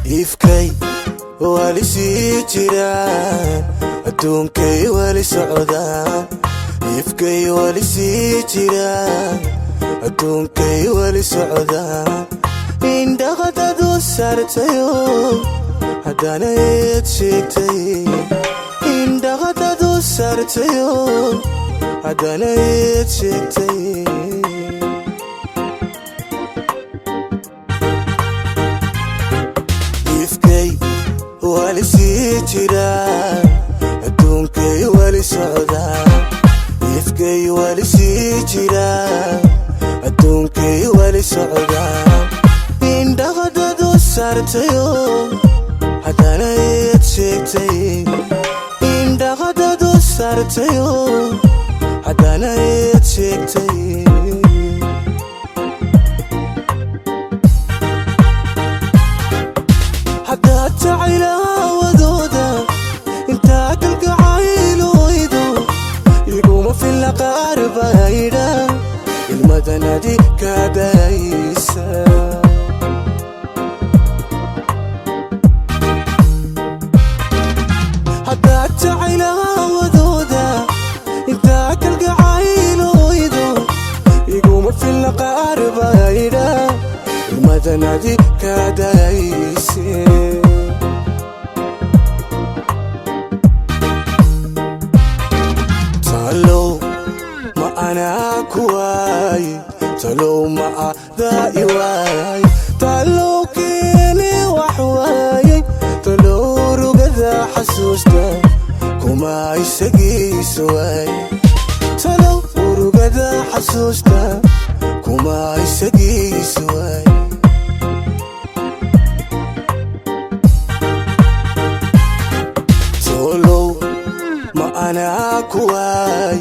Ifkay wali sii jiraan, adduunkay wali socdaan. Ifkay wali sii jiraan, adduunkay wali socdaan. Indhaqadadu saartayo haddana eed sheegtay. Indhaqadadu saartayo haddana eed sheegtay. Ifkay wali sii jiraan, adduunkay wali socdaan. Ifkay wali sii jiraan, adduunkay wali socdaan. Indhaqadadu saartayo haddana eed sheegtay. Indhaqadadu saartayo haddana eed sheegtay. Haddaad jacaylawadooda intaa kalgacayloydo, iguma filla qaar baydha ilmadanadi kaadaysa. Haddaad jacaylawadooda intaa kalgacayloydo, iguma filla qaar baydha ilmadanadi kaadayse. Talow ma anaa ku waay? Talow ma adaa i waay? Talow keeni wax waayay? Talow rugada xasuusta kuma isagiisa waay? Talow urugada xasuusta kuma isagiisa waay? Tolow ma anaa ku waay?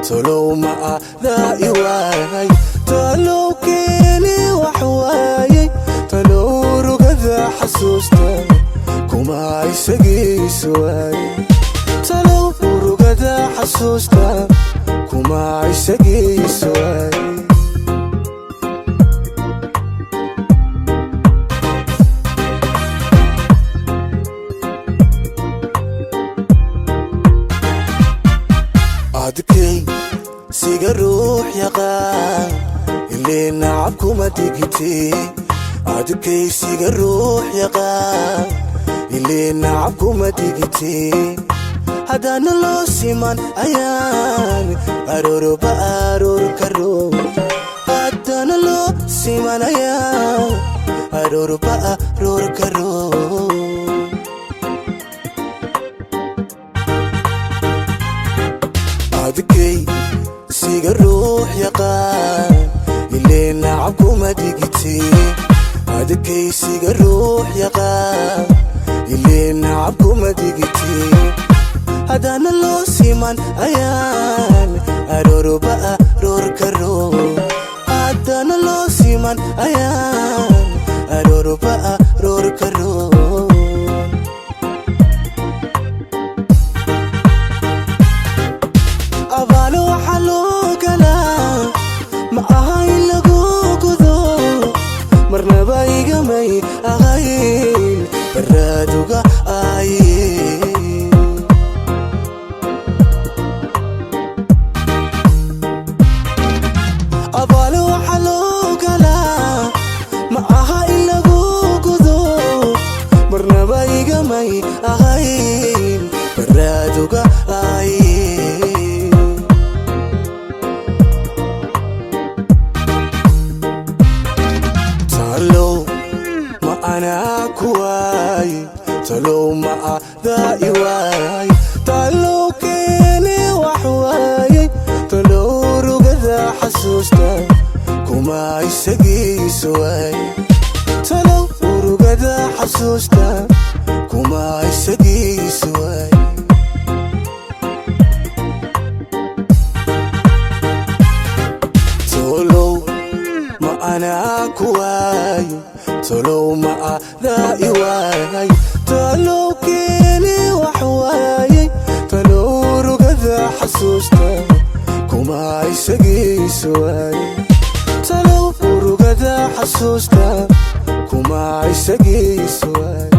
Tolow ma adaa i waay? Talow keeni wax waayay? Talow rugada xasuusta kuma isagiisa waay? Talow urugada xasuusta kuma isagiisa waay? Adkay siga ruux yaqaan ilee nacab kuma digite. Adkay siga ruux yaqaan ilee nacab kuma digite. Haddaana loo siman ayaan arooroba aroor karo. Haddana loo siman ayaan aroorba aroor karo. Adkay siga ruux yaqaan ilee nacab kuma digite. Adkay siga ruux yaqaan ilee nacab kuma digite. Haddaana loo siman ayaan arooroba aroor karo. Haddana loo siman ayaan arooroba aroor karo. Abaalo waxaa loo galaa ma aha in lagu gudo. Marnaba igamay ahayn baraaduga ay. Abaalo waxaa loo galaa ma aha in lagu gudo. Marnaba igamay ahayn baraaduga ay. Talow ma anaa ku waay? Talow ma adaa i waay? Talow keeni wax waayay? Talow rugada xasuusta kuma isagiisa waay? Talow urugada xasuusta kuma isagiisa waay? Anaa ku waaye? Talow ma adaa i waayay? Talow keeni wax waayay? Talow rugada xasuusta kuma isagiisu waayay? Talow rugada xasuusta kuma isagiisu waayay?